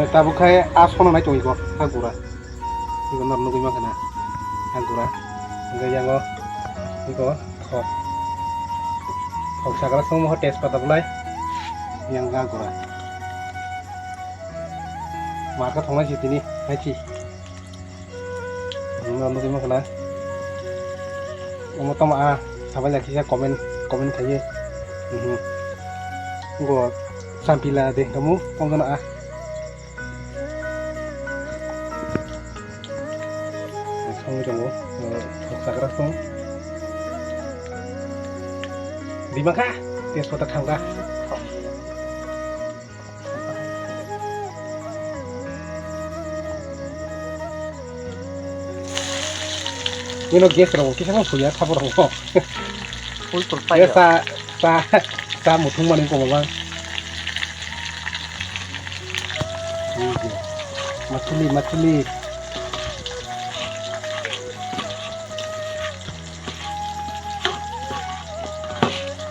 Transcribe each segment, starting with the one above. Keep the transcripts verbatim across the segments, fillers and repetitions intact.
Tabuk khai a sono nai tongwi ko, a gura. Iko nor nugwi mankha na, a gura. Hingke yango iko thok. Thok sakra songmo tejpata bolai. Yang a gura. Marka thongnai si tini, hai si. Nung nugwi mankha na. Omo tamo a, sabai lai kisa comment, comment khaiwi. Mhm. Go sampila de, kamu, tamo jano a. Songwi tongo, o, thok sakra song. Di mankha, tejpata thangkha. Ino gas rok kisa phano suya sabo rok. Full full fire. Sa, sa, sa muthung mani komo bang. Machuli, machuli.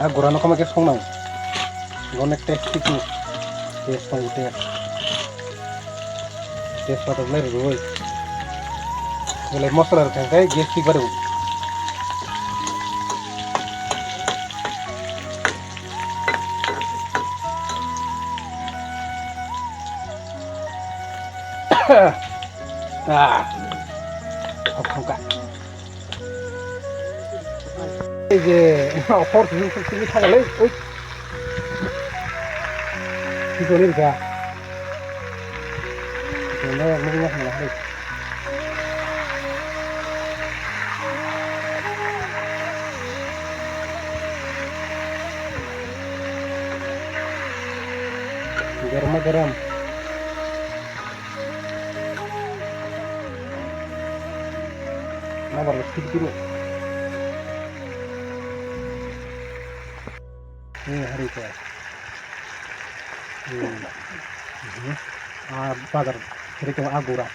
A gura no kama ke song nang. Gone test tik ni. Test song test. Test patok lai roi. Belai masala rok thang kai gas tik baru. Ah. Thok thangka. Ei je, hor sini sini thaga le, oi. Ki joni ka. Jona yang mungkin yang mana hari. Garam garam. Nabar kiri kiri. Ini hari itu. Hmm. Mhm. Ah, bazar. Kiri itu agura.